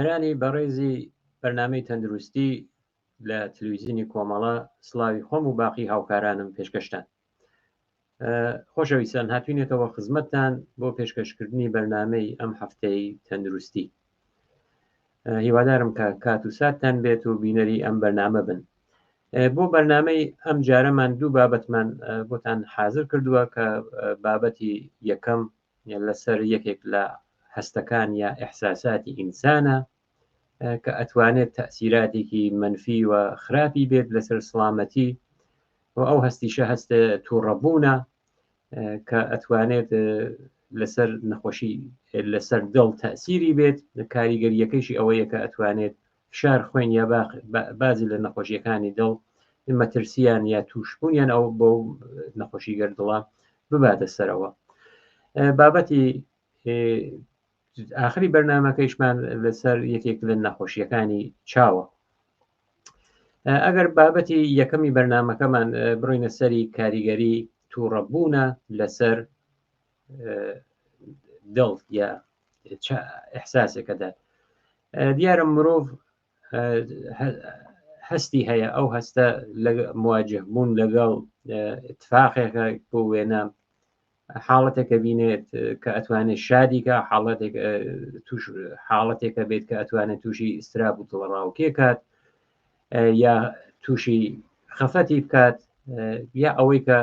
بینەرانی بەڕێزی بەرنامەی تەندروستی لە تلویزیونی کۆمەڵە سڵاوی خۆم و باقی هاوکارانم پێشکەشتان. خۆشەویستان هاتوینێتەوە خزمەتتان بۆ پێشکەشکردنی بەرنامەی ئەم هەفتەی تەندروستی. هیوادارم کە کات و ساتتان بێت و بینەری ئەم بەرنامە بن. بۆ بەرنامەی ئەم جارەمان دوو بابەتمان بۆتان حازر کردووە کە بابەتی یەکەم لەسەر یەکێک لە هەستەکان یا ئیحساساتی ئینسانە کە ئەتوانێت تەسیراتێکی منفی و خراپی بێت لەسەر سڵامەتی و ئەو هەستیشە هەستە تووڕەبوونە کە ئەتوانێت لەسەر نەخۆشی لەسەر دڵ تەسیری بێت کاریگەریەکەیشی ئەوەیە کە ئەتوانێت فشار خوێن یا بازی لە نەخۆشیەکانی دڵ مەترسیان یا توشببوونیان ئەو بۆ نەخۆشی گەردڵە بباتە سەرەوە. بابەتی ئاخری بەرنمەکەیشمان لەسەر یەکێک لە نەخۆشیەکانی چاوە. ئەگەر بابەتی یەکەمی بەرنمەکەمان بڕینە سەری کاریگەری تووڕەبوونە لەسەر دڵ یا ئەحساسێکەدات دیارە مرۆڤ هەستی هەیە ئەو هەستە لە مواجه بوون لەگەڵ اتفاقێکە بۆ وێنە حاڵەتێکە بینێت کە ئەتوانێت شادیکە حاڵەتێک توش حاڵەتێکە بێت کە ئەتوانێت تووشی ئستراب و دڵەڕاوکێ کات یا تووشی خەفەتی بکات یا ئەوەی کە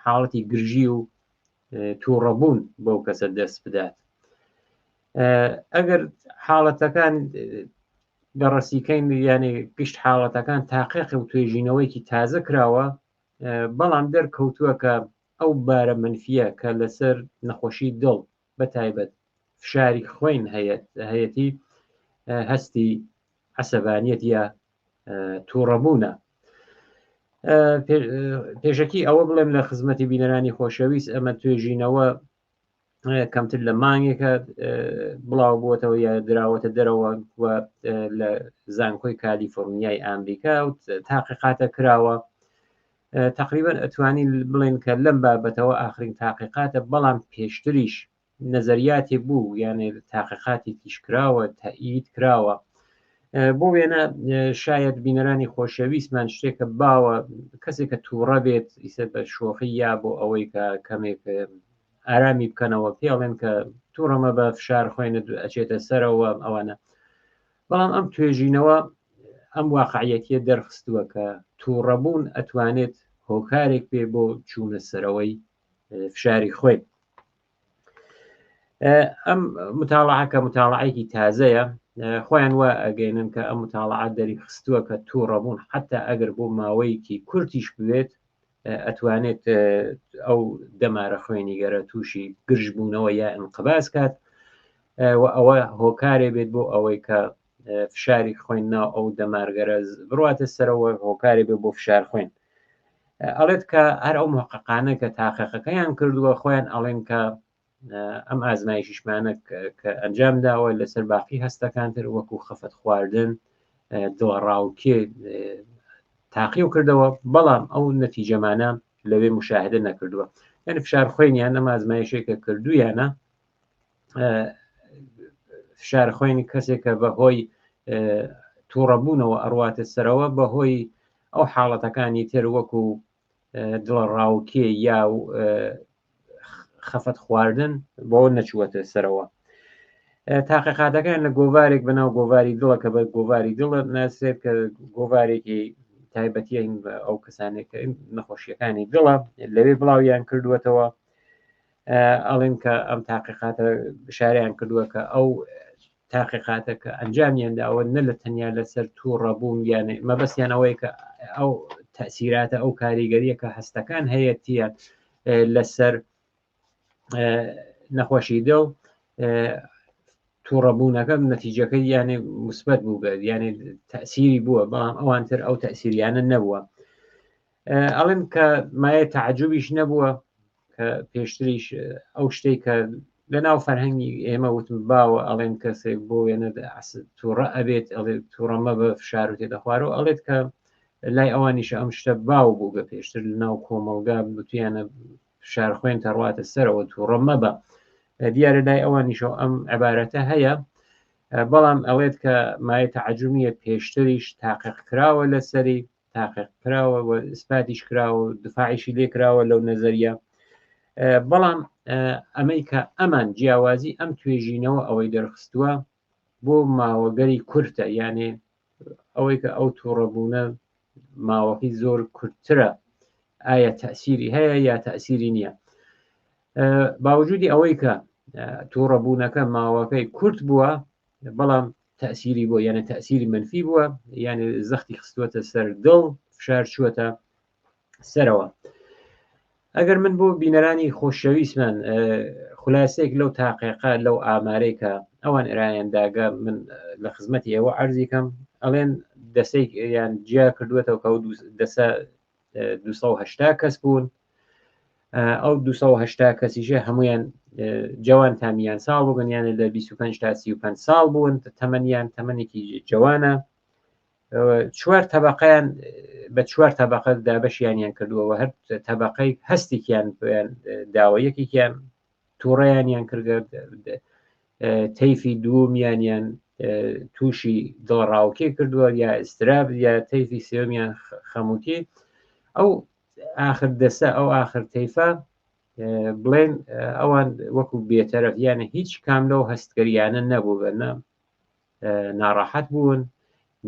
حاڵەتی گرژی و تووڕەبوون بەو کەسە دەست بدات. ئەگەر حاڵەتەکان بەڕەسیکەین یانێ گشت حاڵەتەکان تاقیق و توێژینەوەیکی تازە کراوە بەڵام دەرکەوتووە کە ئەو بارە منفیە کە لەسەر نەخۆشی دڵ بە تایبەت فشاری خوێن هەیەتی هەستی عەسەبانیەت یا تووڕەبوونە. پێشەکی ئەوە بڵێم لە خزمەتی بینەرانی خۆشەویست ئەمە توێژینەوە کەمتر لە مانگێکە بڵاو بووەتەوە یا دراوەتە دەرەوە و لە زانکۆی کالیفۆرنیای ئەمریکا و تاقیقاتە کراوە تقریبا ئەتوانین بڵێن کە لەم بابەتەوە ئاخرین تاقیقاتە بەڵام پێشتریش نەزەریاتی بوو یانێ تاقیقاتێکیش کراوە تەئید کراوە بۆ وێنە شاید بینەرانی خۆشەویستمان شتێکە باوە کەسێک کە تووڕە بێت ئیسە بە شۆخی یا بۆ ئەوەی کە کەمێک ئارامی بکەنەوە پێڵێن کە تووڕەمە بە فشار خوێنت ئەچێتە سەرەوە ئەوانە بەڵام ئەم توێژینەوە ئەم واقعەتیە دەرخستووە کە تووڕەبوون ئەتوانێت هۆکارێک پێ بۆ چوونە سەرەوەی فشاری خوێن. ئەم متاڵعە کە متاڵعەیەکی تازەیە خۆیان وا ئەگەینن کە ئەم متاڵعە دەری خستووە کە تووڕەبوون حتا ئەگەر بۆ ماوەیەکی کورتیش بێت ئەتوانێت ئەو دەمارە خوێنیگەرە تووشی گرژبوونەوە یا انقباز کات و ئەوە هۆکارێ بێت بۆ ئەوەی کە فشاری خوێن ناو ئەو دەمارگەرە بڕاتە سەرەوە هۆکاری بێ بۆ فشار خوێن ئەڵێت کە هەر ئەو محققانە کە تاقیقەکەیان کردووە خۆیان ئەڵێن کە ئەم ئازمایشیشمانە کە ئەنجام داوە لەسەر باقی هەستەکانتر وەکو خەفەت خواردن دڵەڕاوکێ تاقیو کردەوە بەڵام ئەو نەتیجەمانە لەوێ مشاهدە نەکردووە یعنی فشار خوێنیان ئەم ئازمایشێکە کردویانە فشار خوێنی کەسێکە بە هۆی تووڕەبوونەوە ئەڕواتە سەرەوە بەهۆی ئەو حاڵەتەکانی تر وەکو دڵە ڕاوکێ یا خەفەت خواردن بۆ نەچووەتە سەرەوە. تاقیقاتەکان لە گۆڤارێک بەناو گۆڤاری دڵە کە بە گۆڤاری دڵە ناسرێت کە گۆڤارێکی تایبەتیە ئەو کەسانێک کە نەخۆشیەکانی دڵە لەوێ بڵاویان کردووەتەوە ئەڵێن کە ئەم تاقیقاتە شاریان کردووە کە ئەو تاقیقاتە کە ئەنجامیان داوە نە لە تەنیا لەسەر تووڕەبوون یان مەبەستیان ئەوەیە کە ئەو تەسیراتە ئەو کاریگەریە کە هەستەکان هەیەتیە لەسەر نەخۆشی دڵ تووڕەبوونەکە نەتیجەکەی یانێ مثبەت بوو بێت یانێ تەسیری بووە بەڵام ئەوان تر ئەو تەسیریانە نەبووە ئەڵێن کە مایە تەعجوبیش نەبووە کە پێشتریش ئەو شتێک کە لە ناو فەرهەنگی ئێمە وتم باوە ئەڵێن کەسێک بۆ وێنە تووڕە ئەبێت ئەڵێ تووڕەمە بە فشار و تێدەخوارەوە ئەڵێت کە لای ئەوانیش ئەم شتە باو بوو گە پێشتر لە ناو کۆمەڵگا بتویانە فشار خوێن تەڕواتە سەرەوە تووڕە مەبە دیارە لای ئەوانیشەوە ئەم عبارەتە هەیە. بەڵام ئەڵێت کە مایە تەعجوب نییە پێشتریش تاقیق کراوە لەسەری تاقیق کراوە و ئیسپاتیش کراوە و دفاعیشی لێ کراوە لەو نەزەریە بەڵام ئەمەی کە ئەمان جیاوازی ئەم توێژینەوە ئەوەی دەرخستووە بۆ ماوەگەری کورتە یانێ ئەوەی کە ئەو تووڕەبوونە ماوەکەی زۆر کورتترە ئایا تەسیری هەیە یا تەسیری نییە باوجودی ئەوەی کە تووڕەبوونەکە ماوەکەی کورت بووە بەڵام تەسیری بۆ یانە تەسیری منفی بووە یانە زەختی خستووەتە سەر دڵ فشار چووەتە سەرەوە ئەگەر من بۆ بینەرانی خۆشەویستمان خولاسێک لەو تاقیقە لەو ئامارەی کە ئەوان ئرایان داگە من لە خزمەتی ئێوە عەرزی کەم ئەڵێن دەسەی یان جیا کردووەتەوە کە دەسە 280 کەس بوون ئەو 280 کەسیشە هەمویان جوان تامیان ساڵ بوون یانە لە 25 تا 35 ساڵ بوون تەمەنیان تەمەنێکی جوانە چوار تەبقەیان بە چوار تەبقە دابەشیانیان کردووە هەر تەبقەی هەستێکیان پێیان داوە یەکێکیان تووڕیانیان کردگە تەیفی دوومیانیان تووشی دڵڕاوکێ کردووە یا ئستراب یا تەیفی سێمیان خەموکی ئەو ئاخر دەسە ئەو ئاخر تەیفە بڵێن ئەوان وەکو بێتەرەف یانە هیچ کام لەو هەستگەریانە نەبوو بە نە ناڕەحەت بوون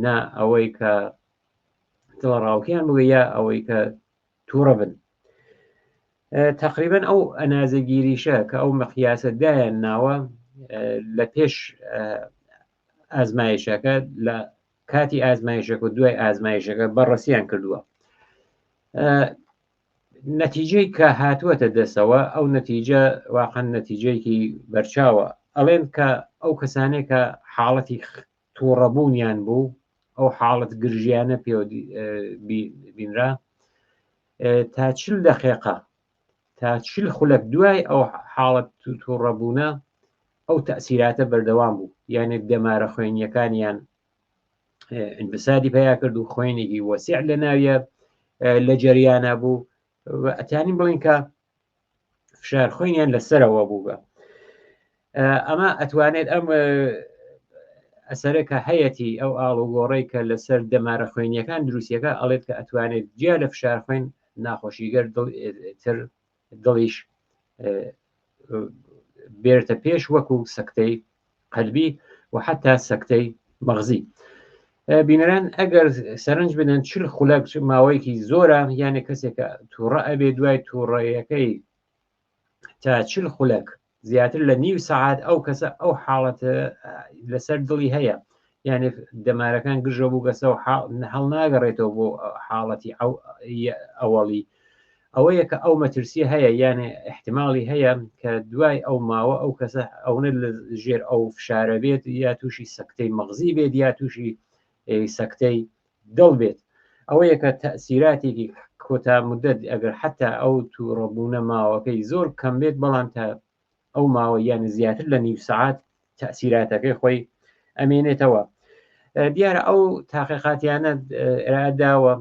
نا ئەوەی کە دڵەڕاوکیان بوو یا ئەوەی کە تووڕە بن تقریبا ئەو ئەنازەگیریشە کە ئەو مەقیاسە دایان ناوە لە پێش ئازمایشەکە لە کاتی ئازمایشەکە و دوای ئازمایشەکە بەڕەسیان کردووە نەتیجەی کە هاتووەتە دەسەوە ئەو نەتیجە واقعا نەتیجەیەکی بەرچاوە ئەڵێن کە ئەو کەسانێک کە حاڵەتی تووڕەبوونیان بوو ئەو حاڵەت گرژیانە پێوە بینرا تا چل دقیقە تا چل خولەک دوای ئەو حاڵەت تووڕەبوونە ئەو تەسیراتە بەردەوام بوو یانێ دەمارە خوێنیەکانیان انفسادی پیا کرد و خوێنێکی وەسیع لە ناویە لە جەریانە بوو ئەتیانین بڵین کە فشار خوێنیان لەسەرەوە بوو بە ئەمە ئەتوانێت ئەم ئەسەرە کە هەیەتی ئەو ئاڵوگۆڕی کە لەسەر دەمارە خوێنیەکان دروستیەکە ئەڵێت کە ئەتوانێت جیا لە فشار خوێن ناخۆشیگەر تر دڵیش بێرتە پێش وەکو سەکتەی قەلبی و حتا سەکتەی مەغزی بینەران ئەگەر سەرنج بدەن چل خولەک ماوەیەکی زۆرە یانە کەسێکە تووڕە ئەبێ دوای تووڕەیەکەی تا چل خولەک زیاتر لە نیو سەعات ئەو کەسە ئەو حاڵەتە لەسەر دڵی هەیە یعنی دەمارەکان گرژە بوو گەسە و هەڵناگەڕێتەوە بۆ حاڵەتی ئەوەڵی ئەوەیە کە ئەو مەترسی هەیە یانێ احتمالی هەیە کە دوای ئەو ماوە ئەو کەسە ئەونە لە ژێر ئەو فشارە بێت یا تووشی سەکتەی مەغزی بێت یا تووشی سەکتەی دڵ بێت ئەوەیە کە تەسیراتێکی کۆتا مدت ئەگەر حتا ئەو تووڕەبوونە ماوەکەی زۆر کەم بێت بەڵام تا ئەو ماوە یان زیاتر لە نیو سەعات تەسیراتەکەی خۆی ئەمێنێتەوە دیارە ئەو تاقیقاتیانە داوە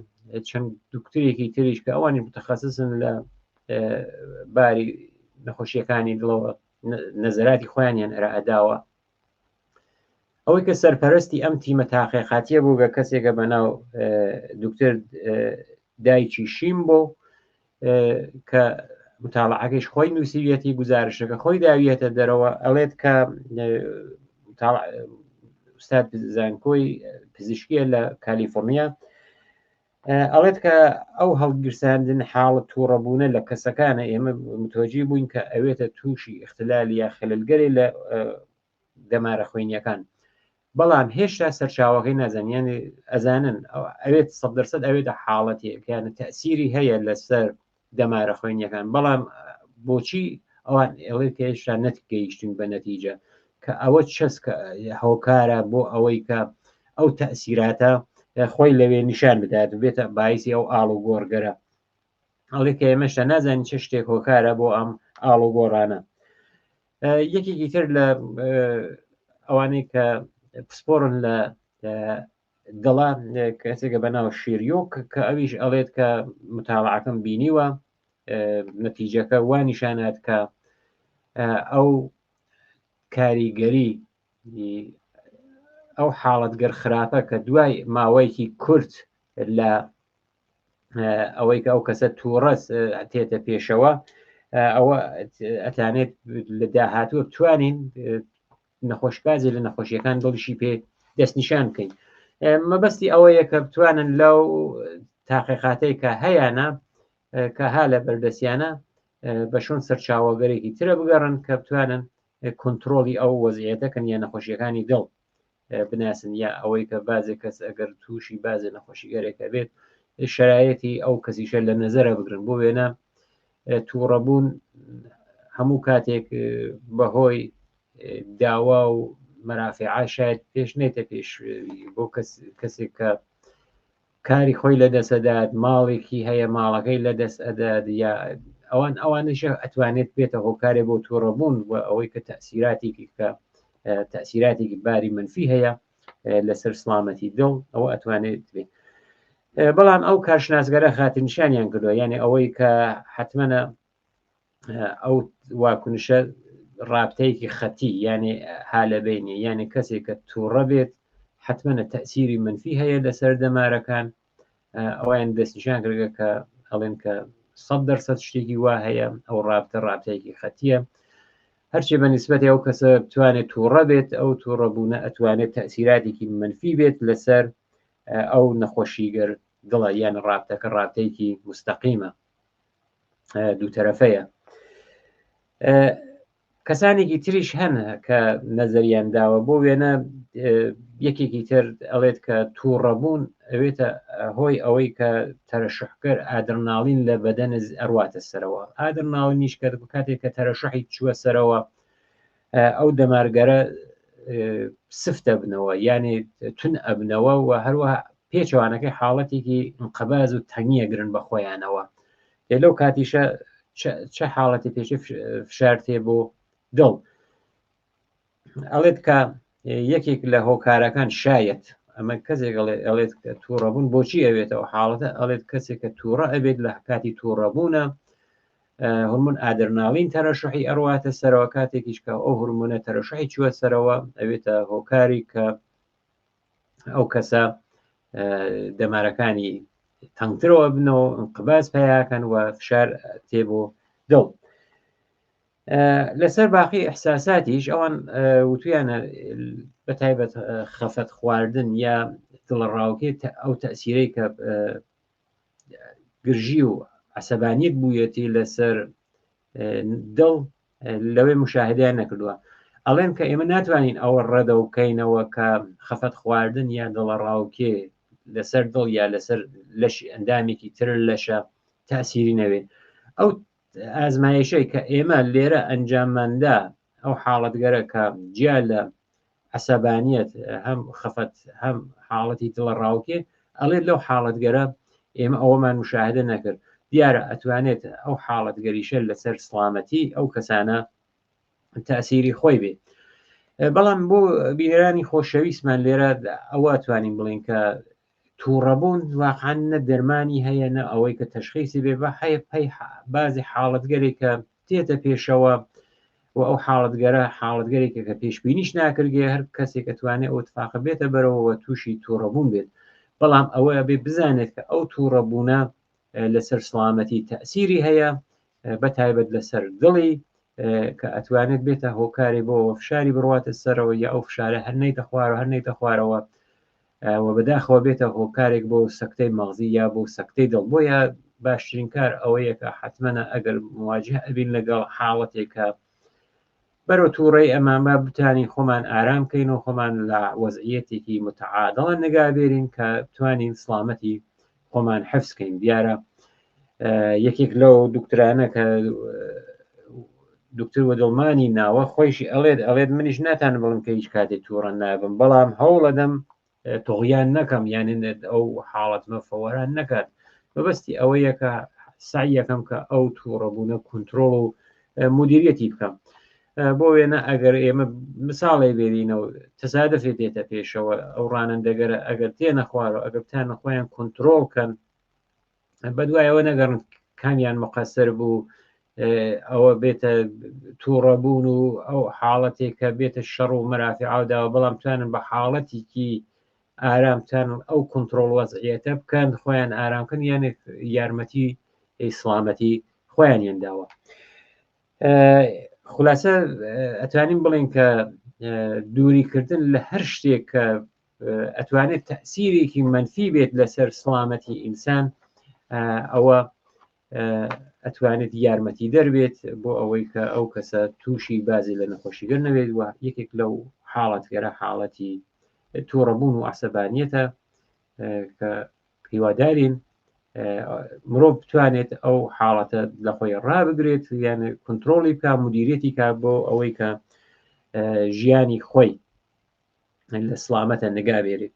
چەند دکتورێکی تریش کە ئەوانی متخصصن لە باری نەخۆشیەکانی دڵەوە نەزەراتی خۆیانیان ئەرائداوە ئەوەی کە سەرپەرستی ئەم تیمە تاقیقاتیە بوو گە کەسێکە بە ناو دکتۆر دایکی شیم بۆ کە متاڵعەکەیش خۆی نووسیویەتی گزارشەکە خۆی داویەتە دەرەوە ئەڵێت کە ئوستاد زانکۆی پزیشکیە لە کالیفۆرنیا ئەڵێت کە ئەو هەڵگیرساندن حاڵەت تووڕەبوونە لە کەسەکانە ئێمە متوەجی بووین کە ئەوێتە تووشی ئیختلالی یا خەلەلگەرێ لە دەمارە خوێنیەکان بەڵام هێشتا سەرچاوەکەی نازان یعنی ئەزانن ئەوێت سەد دەرسەد ئەوێتە حاڵەتێک یانە تەسیری هەیە لەسەر دەمارە خوێنیەکان بەڵام بۆچی ئەوان ئێڵێ کە هێشتا نەتگەیشتون بە نەتیجە کە ئەوە چەس کە هۆکارە بۆ ئەوەی کە ئەو تەسیراتە خۆی لەوێ نیشان بدات و بێتە باعیسی ئەو ئاڵ و گۆڕگەرە ئەڵێ کە ئێمەشتا نازانین چه شتێک هۆکارە بۆ ئەم ئاڵ و گۆڕانە یەکێکی تر لە ئەوانەی کە پسپۆرن لە دڵە کەسێکە بە ناو شیریۆک کە ئەویش ئەڵێت کە متاڵعەکەم بینیوە نەتیجەکە وا نیشانات کە ئەو کاریگەری ئەو حاڵەتگەر خراپە کە دوای ماوەیەکی کورت لە ئەوەی کە ئەو کەسە تووڕەس تێتە پێشەوە ئەوە ئەتانێت لە داهاتووە بتوانین نەخۆشبازی لە نەخۆشیەکان دڵیشی پێ دەستنیشان بکەین. مەبەستی ئەوەیە کە بتوانن لەو تاقیقاتەی کە هەیانە کە ها لە بەردەستیانە بە شوێن سەرچاوەگەرێکی ترە بگەڕن کە بتوانن کۆنتترۆلی ئەو وەزیەتەکەن یا نەخۆشیەکانی دڵ بناسن یا ئەوەی کە بازێک کەس ئەگەر تووشی بازێ نەخۆشیگەرێکە بێت شرایەتی ئەو کەسیشە لە نەزەرە بگرن. بۆ وێنە تووڕەبوون هەموو کاتێک بەهۆی داوا و مەرافعە شاید پێش نێتە پێش بۆ کەسێک کە کاری خۆی لە دەسەدات، ماڵێکی هەیە ماڵەکەی لە دەست ئەدات، یا ئەوان ئەوانیشە ئەتوانێت بێتە هۆکارێ بۆ تووڕەبوون و ئەوەی کە تەسیراتێکی کە تەسیراتێکی باری منفی هەیە لەسەر سلامەتی دڵ ئەوە ئەتوانێت بێت. بەڵام ئەو کارشناسگەرە خاترنیشانیان کردووە، یعنی ئەوەی کە حتممەە ئەو واکنشە ڕابتەیەکی خەتی یعنی هالەبینی، یعنی کەسێک کە تووڕە بێت حتممەە تەسیری منفی هەیە لەسەر دەمارەکان. ئەویان دەستنیشان کردگە کە ئەڵێن کە 100% شتێکی وا هەیە، ئەو ڕابتە ڕابتەیەکی خەتیە. هەرچی بە نسبەتی ئەو کەسە بتوانێت تووڕە بێت، ئەو تووڕەبوونە ئەتوانێت تەسیراتێکی منفی بێت لەسەر ئەو نەخۆشیگەر دڵە، یان ڕابتەکە ڕابتەیەکی مستەقیمە، دوو تەرەفەیە. کەسانێکی تریش هەن کە نەزەریان داوە. بۆ وێنە یەکێکی تر ئەڵێت کە تووڕەبوون ئەوێتە هۆی ئەوەی کە تەرەشحکەر ئادرناڵین لە بەدەن ئەڕواتە سەرەوە. ئادرناڵینیش کە کاتێک کە تەرەشحی چووە سەرەوە ئەو دەمارگەرە سفتە بنەوە، یعنی تون ئەبنەوە و هەروەها پێچەوانەکەی حاڵەتێکی قەباز و تەنگیە گرن بە خۆیانەوە. لەو کاتیشە چه حاڵەتی پێشی فشار تێ بۆ دڵ. ئەڵێت کە یەکێک لە هۆکارەکان شایەت ئەمە کەسێک ئەڵێت کە تووڕەبوون بۆچی ئەوێتەوە حاڵەتە، ئەڵێت کەسێک کە تووڕە ئەبێت لە کاتی تووڕەبوونە هۆرمۆن ئادرناڵین تەرەشحی ئەڕواتە سەرەوە، کاتێکیش کە ئەو هۆرمۆنە تەرەشحی چووە سەرەوە ئەوێتە هۆکاری کە ئەو کەسە دەمارەکانی تەنگترەوە بنەوە، قباز پیاکەن و فشار تێ بۆ دڵ. لەسەر باقی ئەحساساتیش ئەوان وتویانە بە تایبەت خەفەت خواردن یا دڵەڕاوکێ ئەو تەسیرەی کە گرژی و عسەبانیت بوویەتی لەسەر دڵ لەوەی مشاهدەیان نەکردووە. ئەڵێن کە ئێمە ناتوانین ئەوە ڕەدە و بکەینەوە کە خەفەت خواردن یان دڵەڕاوکێ لەسەر دڵ یا لەسەر لەش ئەندامێکی تر لەشە تاسیری نەوێت. ئەو ئازمایشەی کە ئێمە لێرە ئەنجامماندا ئەو حاڵەتگەرە کە جیا لە عسەبانیەت هەم خەفەت هەم حاڵەتی دڵەڕاوکێ، ئەڵێت لەو حاڵەتگەرە ئێمە ئەوەمان مشاهدە نەکرد. دیارە ئەتوانێت ئەو حاڵەتگەریشە لەسەر سلامەتی ئەو کەسانە تاسیری خۆی بێت. بەڵام بۆ بینەرانی خۆشەویستمان لێرە ئەوە توانین بڵین کە تووڕەبوون واقعا نە دەرمانی هەیە نە ئەوەی کە تەشخیسی بێ، بە هەیە پەی بازی حاڵەتگەرێک کە تێتە پێشەوە و ئەو حاڵەتگەرە حاڵەتگەرێکە کە پێشبینیش ناکردگێ، هەر کەسێک ئەتوانێت ئەو اتفاقە بێتە بەرەوە تووشی تووڕەبوون بێت. بەڵام ئەوە بێ بزانێت کە ئەو تووڕەبوونە لەسەر سلامەتی تەسیری هەیە، بە تایبەت لەسەر دڵی کە ئەتوانێت بێتە هۆکاری بۆ فشاری بڕواتە سەرەوە یا ئەو فشارە هەر نەیتە خوارەوە هەر نەیتە خوارەوە و بەداخەوە بێتە هۆکارێک بۆ سەکتەی مەغزی یا بۆ سەکتەی دڵ. بۆیە باشترین کار ئەوەیە کە حتممەە ئەگەر مواجه ئەبین لەگەڵ حاڵەتێکە بەرەو تووڕەی ئەمامە بتانین خۆمان ئارام کەین و خۆمان لە وەزعیەتێکی متعادڵە نگابێرین کە بتوانین سلامەتی خۆمان حفزکەین. دیارە یەکێک لەو دکترانە کە دکتر وەدڵمانی ناوە خۆیشی ئەڵێت، ئەڵێت منیش ناتان بڵم کە هیچ کاتێک تووڕە نابم، بەڵام هەوڵەدەم تۆغیان نەکەم، یعنی ئەو حاڵەتمە فەوەران نەکات. مەبەستی ئەوەیە کە سعی یەکەم کە ئەو تووڕەبوونە کۆنتترۆڵ و مدیریەتی بکەم. بۆ وێنە ئەگەر ئێمە مثاڵێ بێرینەوە تەسادفێ دێتە پێشەوە، ئەو ڕانەندەگەرە ئەگەر تێنە خوارەوە، ئەگەر بتانە خۆیان کۆنتترۆڵ کەن، بەدوایەوە نەگەڕن کامیان مقەسەر بوو. ئەوە بێتە تووڕەبوون و ئەو حاڵەتێک کە بێتە شەڕ و مەرافی ئاوداوە، بەڵام توانن بە حاڵەتێکی ئارام توانن ئەو کۆنتترۆل وەزعیەتە بکەن، خۆیان ئارامکەن، یانێ یارمەتی ئیسلامەتی خۆیانیان داوە. خلاصە ئەتوانین بڵێن کە دووریکردن لە هەر شتێک کە ئەتوانێت تەسیرێکی منفی بێت لەسەر سلامەتی ئینسان، ئەوە ئەتوانێت یارمەتی دەربێت بۆ ئەوەی کە ئەو کەسە تووشی بازی لە نەخۆشیگەر نەبێت. و یەکێک لەو حاڵەتگەرە حاڵەتی تووڕەبوون و عسەبانیەتە کە هیوادارین مرۆڤ بتوانێت ئەو حاڵەتە لە خۆی ڕابگرێت، یان کنترۆڵی بکە، مدیرەتی کا بۆ ئەوەی کە ژیانی خۆی لە سلامەتە نگا بێرێت.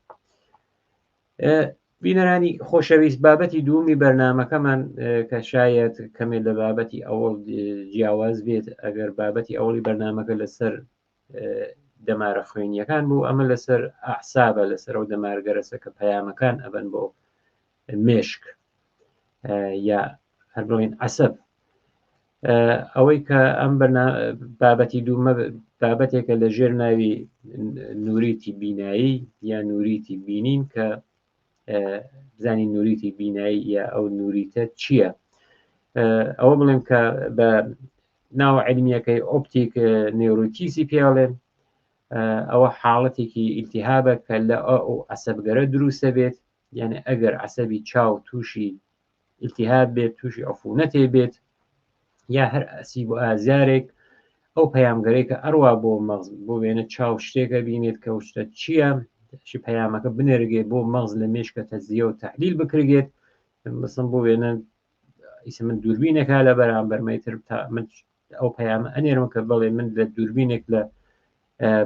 بینەرانی خۆشەویست، بابەتی دوومی بەرنمەکەمان کە شاید کەمێ لە بابەتی ئەوڵ جیاواز بێت، ئەگەر بابەتی ئەوڵی بەرنمەکە لەسەر دەمارە خوێنیەکان بوو، ئەمە لەسەر ئەعسابە، لەسەر ئەو دەمارگەرەسە کە پەیامەکان ئەبن بۆ مێشک یا هەر بڵێن عسب. ئەوەی کە ئەم بابەتی دوومە بابەتێکە لە ژێر ناوی نوریتی بینایی یا نوریتی بینین، کە بزانین نوریتی بینایی یا ئەو نوریتە چییە. ئەوە بڵێم کە بە ناوە علمیەکەی optic neuritis ی پێڵێن. ئەوە حاڵەتێکی ئیلتیهابە کە لە ئەو عسەبگەرە دروستە بێت، یعنی ئەگەر عسەبی چاو تووشی ئیلتیهاب بێت، تووشی عفونەتێ بێت یا هەر ئەسیب و ئازارێک، ئەو پەیامگەرەی کە ئەڕوا بۆ مەغز، بۆ وێنە چاو شتێکە بینێت کە شتە چییە، چی پەیامەکە بنێرگێ بۆ مەغز لە مێشکە تەجزیە و تحلیل بکرێت. مثلا بۆ وێنە ئیسە من دووربینەکە لە بەرامبەرمەی تر تا من ئەو پەیامە ئەنێرم کە بڵێ من لە دووربینێک لە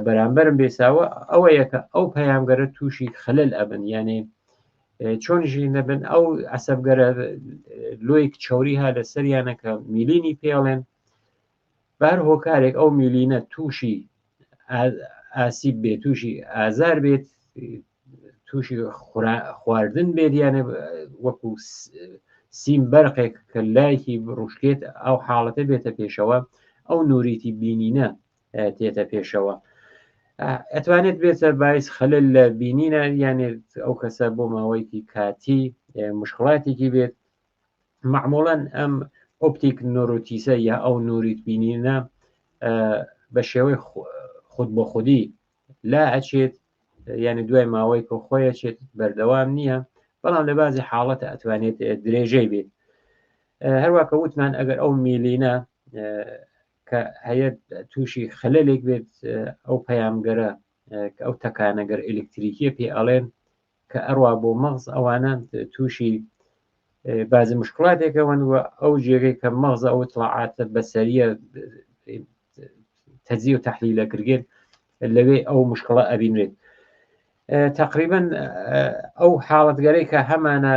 بەرامبەرم بێساوە، ئەوەیە کە ئەو پەیامگەرە تووشی خەلل ئەبن، یانێ چۆن ژین نەبن ئەو عسەبگەرە لۆیک چوری ها لە سەریانە کە میلینی پێڵێن، بە هەر هۆکارێک ئەو میلینە تووشی ئاسیب بێت، تووشی ئازار بێت، تووشی خواردن بێت، یانە وەکو سیم بەرقێک کە لایکی ڕوشکێت، ئەو حاڵەتە بێتە پێشەوە، ئەو نوریتی بینینە تێتە پێشەوە. ئەتوانێت بێتە باعث خەلل لە بینینە، یانێ ئەو کەسە بۆ ماوەیەکی کاتی مشکڵاتێکی بێت. معموڵەن ئەم optic neuritis ە یا ئەو نوریت بینینە بە شێوەی خود بۆ خودی لا ئەچێت، یعنی دوای ماوەی کە خۆی ئەچێت، بەردەوام نییە، بەڵام لە بازی حاڵەتە ئەتوانێت درێژەی بێت. هەروە کە وتمان ئەگەر ئەو میلینە کە هەیە تووشی خەلەلێک بێت، ئەو پەیامگەرە کە ئەو تەکانەگەر ئەلکتریکیە پێ ئەڵێن کە ئەڕوا بۆ مەغز، ئەوانە تووشی بازی مشکلاتێکەوەن و ئەو جێگەی کە مەغزە ئەو اطلاعاتە بەسەریە تەجزیە و تەحلیلە کردێت، لەوێ ئەو مشکلە ئەبینرێت. تقریبا ئەو حاڵەتگەرەی کە هەمانە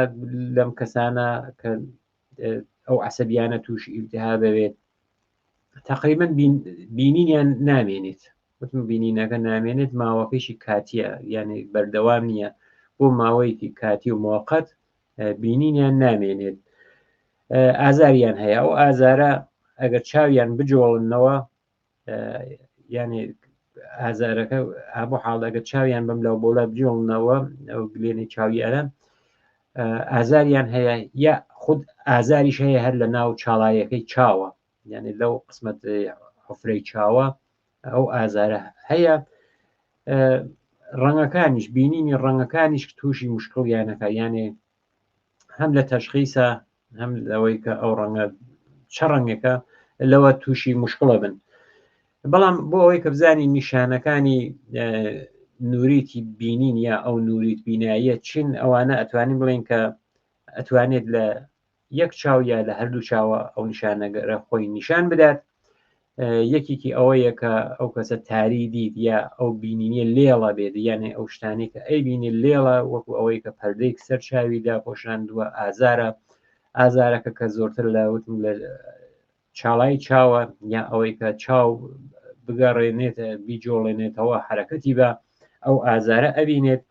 لەم کەسانە کە ئەو عسەبیانە تووشی ئیلتیهابە بێت، تقریبا بینینیان نامێنێت. وتم بینینەکە نامێنێت، ماوەکەیشی کاتیە، یعنی بەردەوام نییە، بۆ ماوەیەکی کاتی و موقت بینینیان نامێنێت. ئازاریان هەیە، ئەو ئازارە ئەگەر چاویان بجۆڵنەوە، یعنی ئازارەکە هەبوو حاڵ ئەگەر چاویان بەم لەو بۆلا بجۆڵنەوە، ئەو گلێنی چاویانە ئازاریان هەیە، یا خود ئازاریش هەیە هەر لە ناو چاڵایەکەی چاوە، یعنی لەو قسمەت حفرەی چاوە ئەو ئازارە هەیە. ڕەنگەکانیش، بینینی ڕەنگەکانیش تووشی مشکڵیانەکە، یانێ هەم لە تەشخیسە هەم لەوەی کە ئەو ڕەنگە چە ڕەنگێکە لەوە تووشی مشکڵە بن. بەڵام بۆ ئەوەی کە بزانی نیشانەکانی نوریتی بینین یا ئەو نوریت بیناییە چین، ئەوانە ئەتوانین بڵێن کە ئەتوانێت لە یەک چاو یا لە هەردوو چاوە ئەو نیشانەگەرە خۆی نیشان بدات. یەکێکی ئەوەیە کە ئەو کەسە تاری دیت یا ئەو بینینیە لێڵە بێت، یانێ ئەو شتانەی کە ئەی بینی لێڵە، وەکو ئەوەی کە پەردەیەک سەر چاوی داپۆشاندووە. ئازارە، ئازارەکە کە زۆرتر لە وتم لە چاڵای چاوە، یا ئەوەی کە چاو بگەڕێنێت، بیجۆڵێنێتەوە، حرەکەتی بە ئەو ئازارە ئەبینێت.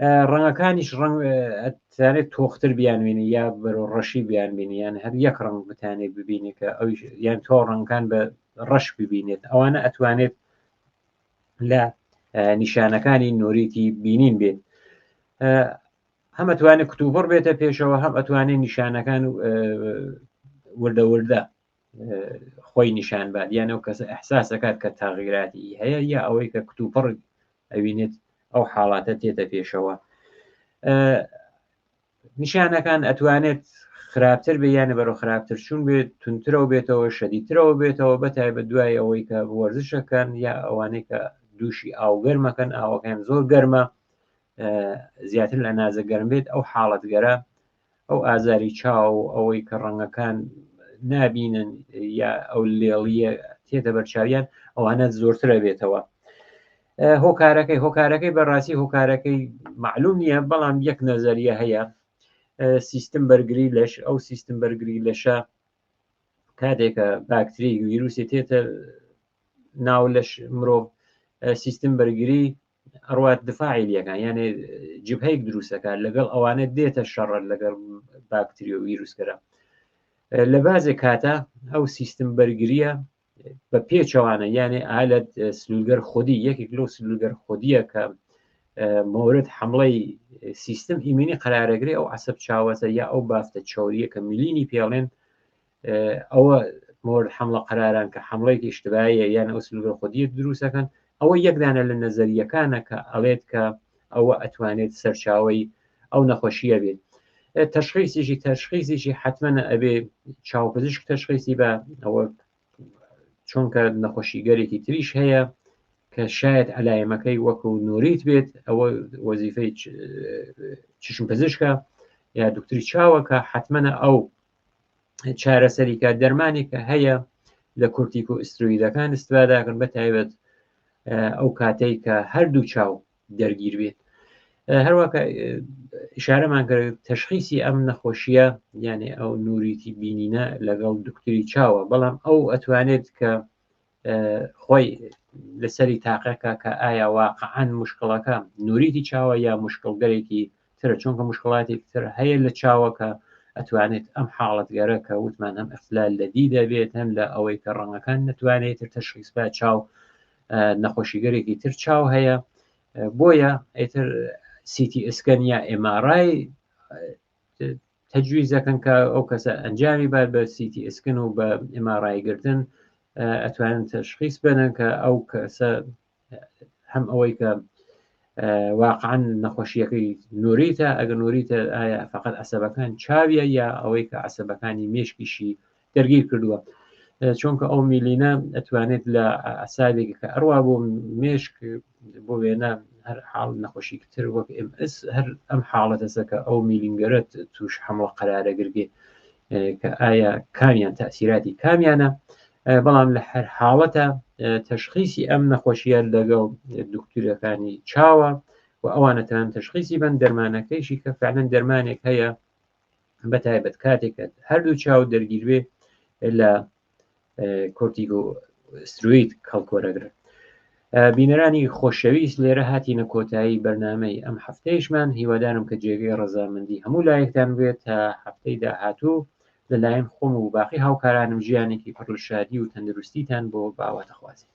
ڕەنگەکانیش ڕەنگ ئەتوانێت تۆختر بیانوێنی یا بەرەو ڕەشی بیانبینی یان هەر یەک ڕەنگ بتانێت ببینی کە ئەویش یان تۆ ڕەنگەکان بە ڕەش ببینێت ئەوانە ئەتوانێت لە نیشانەکانی نۆریتی بینین بێت. هەم ئەتوانێت کتوپڕ بێتە پێشەوە، هەم ئەتوانێت نیشانەکان وردە وردە خۆی نیشان بات، یان ئەو کەسە ئەحساس ئەکات کە تاغیراتی هەیە یا ئەوەی کە کتوپڕ ئەوینێت ئەو حاڵاتە تێتە پێشەوە. نیشانەکان ئەتوانێت خراپتر بێ یانە بەرەو خراپتر چوون بێت، تونترەوە بێتەوە، شەدیدترەوە بێتەوە، بە تایبەت دوای ئەوەی کە وەرزشەکەن یا ئەوانەی کە دووشی ئاو گەرمەکەن، ئاوەکەیان زۆر گەرمە، زیاتر لە نازە گەرم بێت، ئەو حاڵەتگەرە ئەو ئازاری چاو، ئەوەی کە ڕەنگەکان نابینن یا ئەو لێڵیە تێتە بەرچاویان، ئەوانە زۆرترە بێتەوە. هۆکارەکەی هۆکارەکەی بەڕاستی هۆکارەکەی معلوم نییە، بەڵام یەک نەزەریە هەیە، سیستم بەرگری لەش، ئەو سیستم بەرگری لەشە کاتێکە باکتری ویروسی تێتە ناو لەش مرۆڤ، سیستم بەرگری ئەڕوات دفاعی لەکان، یانێ جبهەیەک دروستەکات لەگەڵ ئەوانە دێتە شەڕە لەگەڵ باکتری و ویروسکەرە. لە بازێ کاتە ئەو سیستم بەرگریە بە پێچەوانە، یانێ ئالەت سلولگەر خودی، یەکێک لەو سلولگەر خودیە کە مورد حملەی سیستم ئیمینی قەرارەگرێ، ئەو عەسەب چاوەسە یا ئەو بافتە چەوریە کە میلینی پێڵێن، ئەوە مورد حملە قەراران کە حملەیەکی ئیشتباهیە، یان ئەو سلولگەر خودیە دروستەکەن. ئەوە یەکدانە لە نەزەریەکانە کە ئەڵێت کە ئەوە ئەتوانێت سەرچاوەی ئەو نەخۆشیە بێت. تەشخیصیشی حتممە ئەبێ چاوپزیشک تەشخیصی بە، ئەوە چونکە نەخۆشیگەرێکی تریش هەیە کە شاید ئەلایەمەکەی وەکو نوریت بێت، ئەوە وەزیفەی چشم پزیشکە یا دکتری چاوە کە حتممە ئەو چارەسەریکە. دەرمانێکە هەیە لە کورتیک و ئسترویدەکان استفاداکەن، بە تایبەت ئەو کاتەی کە هەردوو چاو دەرگیر بێت. هەروەکە ئشارەمان کرد، تەشخیسی ئەم نەخۆشیە یعنی ئەو نوریتی بینینە لەگەڵ دکتری چاوە، بەڵام ئەو ئەتوانێت کە خۆی لەسەری تاقەکە کە ئایا واقعا مشکڵەکە نوریتی چاوە یا مشکڵگەرێکی ترە، چونکە مشکڵاتێک تر هەیە لە چاوەکە ئەتوانێت ئەم حاڵەتگەرە کە وتمان هەم اختلال لە دیدە بێت، هەم لە ئەوەی کە ڕەنگەکان نتوانێت تر تەشخیص بە چاو، نەخۆشیگەرێکی تر چاو هەیە. بۆیە ئیتر CT scan یا MRI تەجویزەکەن کە ئەو کەسە ئەنجامی بات بە CT scan و بە MRI گرتن ئەتوانن تەشخیص بنن کە ئەو کەسە هەم ئەوەی کە واقعا نەخۆشیەکەی نوریتە، ئەگەر نوریتە ئایا فقط عسەبەکان چاویە یا ئەوەی کە عسەبەکانی مێشکیشی دەرگیر کردووە، چونکە ئەو میلینە ئەتوانێت لە ئەسابێک کە ئەڕوا بۆ مێشک، بۆ وێنە هەر حاڵ نەخۆشی تر وەک MS، هەر ئەم حاڵەتەسە کە ئەو میلینگەرە توش حمڵە قەرارە گرگێ کە ئایا کامیان تەسیراتی کامیانە. بەڵام لە هەر حاڵەتە تەشخیسی ئەم نەخۆشیە لەگەڵ دکتورەکانی چاوە و ئەوانەتان تەشخیسی بن. دەرمانەکەیشی کە فعلەن دەرمانێک هەیە بە تایبەت کاتێکە هەردوو چاو دەرگیروێ لە کۆرتیگۆ ستروید کەڵکۆرەگرن. بینەرانی خۆشەویست، لێرە هاتینە کۆتایی بەرنامەی ئەم هەفتەیشمان. هیوادارم کە جێگەی ڕەزامەندی هەموو لایەکتان بێت. تا هەفتەی داهاتوو لەلایەن خۆم و باقی هاوکارانم ژیانێکی پڕ لە شادی و تەندروستیتان بۆ باواتەخوازی.